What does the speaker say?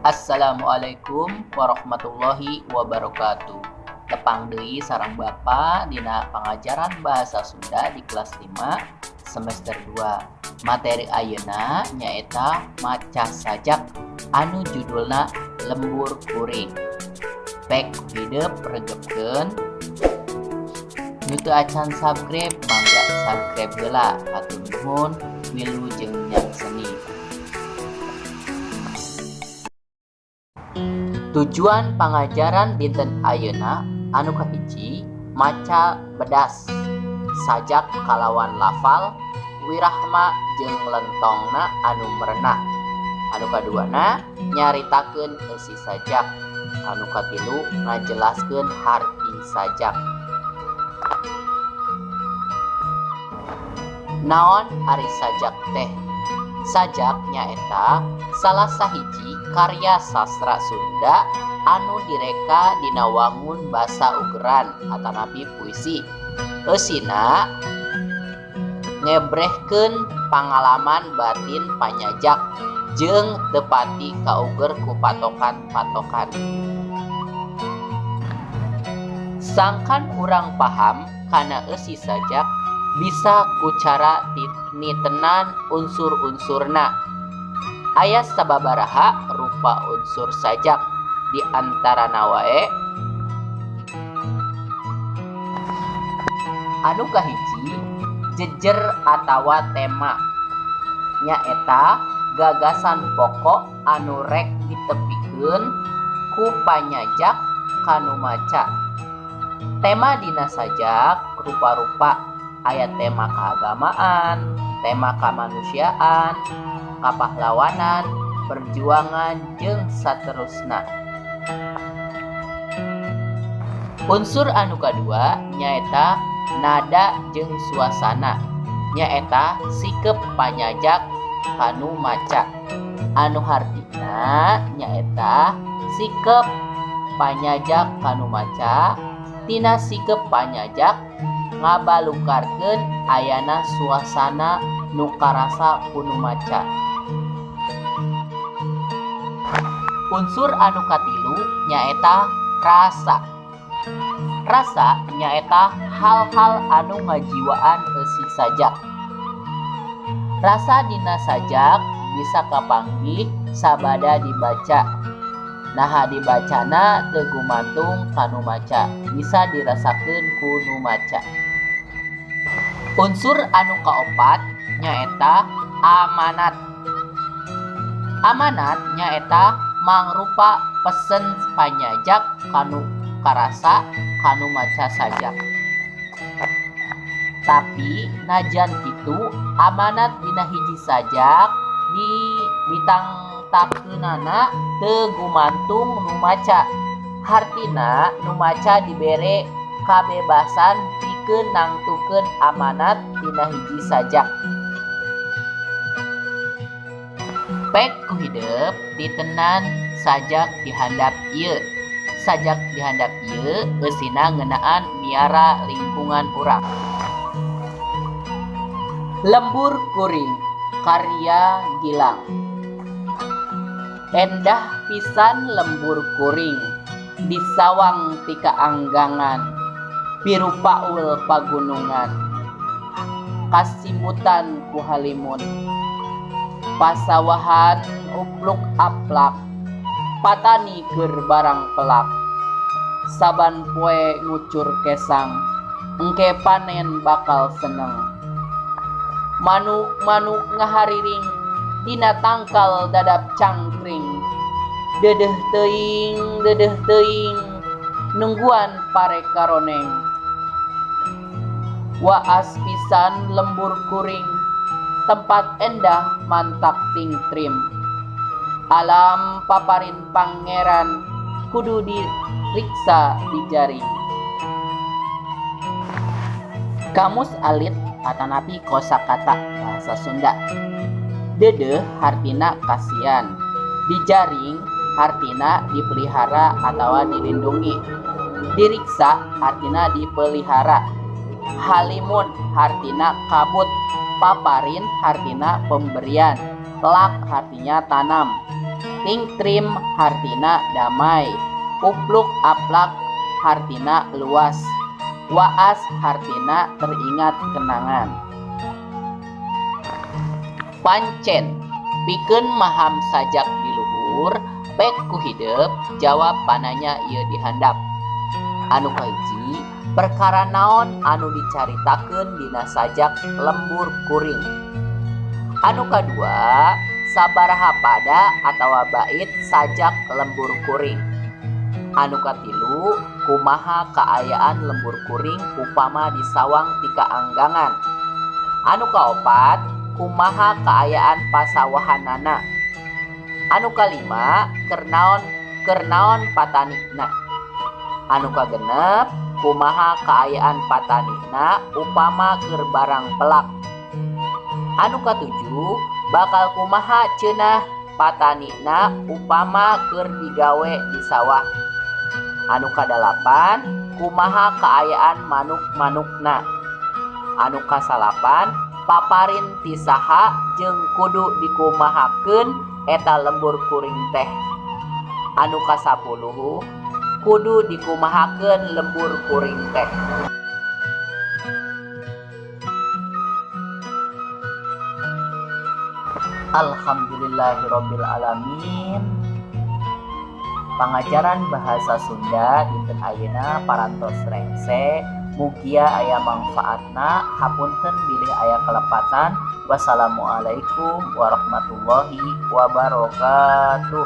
Assalamualaikum warahmatullahi wabarakatuh. Tepang deui sareng Bapa dina pangajaran bahasa Sunda di kelas 5 semester 2. Materi ayeuna nyaeta maca sajak anu judulna Lembur Kuring. Pek hidep regepkeun. Nu teu acan subscribe, mangga subscribe heula. Hatur nuhun, wilujeng nyakseni. Tujuan pangajaran dinten ayeuna anu kahiji, maca bedas sajak kalawan lafal, wirahma jeung lentongna anu merenah. Anu kaduana, nyaritakeun eusi sajak. Anu katilu, ngajelaskeun harti sajak. Naon ari sajak teh? Sajak nyaeta salah sahiji karya sastra Sunda anu direka dina wangun basa ugeran atanapi puisi. Eusina ngebrehkeun pangalaman batin panyajak jeung teu pati kauger ku patokan-patokan. Sangkan urang paham kana eusi sajak bisa ku cara nitenan unsur-unsurna. Aya sababaraha rupa unsur sajak, di antarana wae: Anu kahiji, jejer atawa tema, nyaeta gagasan pokok anu rek ditepikeun ku panyajak ka nu maca. Tema dina sajak rupa-rupa, aya tema keagamaan, tema kamanusiaan, kapahlawanan, perjuangan jeung saterusna. Unsur anu kadua nyaeta nada jeung suasana, nyaeta sikep panyajak ka nu maca, anu hartina nyaeta sikep panyajak ka nu maca. Tina sikep panyajak ngabalukarkeun ayana suasana nu karasa ku nu maca. Unsur anu katilu nyaeta rasa. Rasa nyaeta hal-hal anu ngajiwaan eusi sajak. Rasa dina sajak bisa kapanggih sabada dibaca. Naha dibacana teu gumantung ka nu maca, bisa dirasakeun ku nu maca. Unsur anu kaopat nyaeta amanat. Amanat nyaeta mangrupa pesen panyajak kanu karasa kanu maca sajak. Tapi najan kitu, amanat dina hiji sajak di ditangtakeunana teu gumantung nu maca. Hartina nu maca dibere kabebasan pikeun nangtukeun amanat dina hiji sajak. Pek ku hidep ditenan sajak di handap ieu. Sajak di handap ieu eusina ngeunaan miara lingkungan urang. Lembur Kuring karya Gilang. Endah pisan lembur kuring di sawang ti kaanggangan, pirupaul pagunungan, kasimutan ku halimun, pasawahan upluk aplak, patani keur barang pelak, saban poe ngucur kesang, engke panen bakal seneng. Manuk-manuk ngahariring dina tangkal dadap cangkring, deudeuh teuing, deudeuh teuing, nungguan pare karoneng. Waas pisan lembur kuring, tempat endah mantak tingtrim. Alam paparin pangeran kudu diriksa dijaring. Kamus alit atanapi kosakata bahasa Sunda. Deudeuh hartina kasian, dijaring hartina dipelihara atawa dilindungi, diriksa hartina dipelihara, halimun hartina kabut, paparin hartina pemberian, pelak artinya tanam. Tingtrim hartina damai. Upluk aplak hartina luas. Waas hartina teringat kenangan. Pancen pikeun maham sajak di luhur pek ku hidep jawab pananya ieu di handap. Anu kahiji, perkara naon anu dicaritakeun dina sajak Lembur Kuring. Anu kadua, sabaraha pada atawa bait sajak Lembur Kuring. Anu katilu, kumaha kaayaan lembur kuring upama disawang ti kaanggangan. Anu kaopat, kumaha kaayaan pasawahanana. Anu kalima, keur naon patanina. Anu kagenep, kumaha kaayaan patanina upama keur barang pelak. Anu katujuh, bakal kumaha ceunah patanina upama keur digawe di sawah. Anu kadalapan, kumaha kaayaan manuk-manukna. Anu kasalapan, paparin ti saha jeung kudu dikumahakeun eta lembur kuring teh. Anu kasapuluh, kudu dikumahakeun lembur kuring teh. Alhamdulillahirabbil alamin. Pangajaran bahasa Sunda dinten ayeuna parantos rengse, mugia aya mangfaatna. Hapunten bilih aya kalepatan. Wassalamualaikum warahmatullahi wabarakatuh.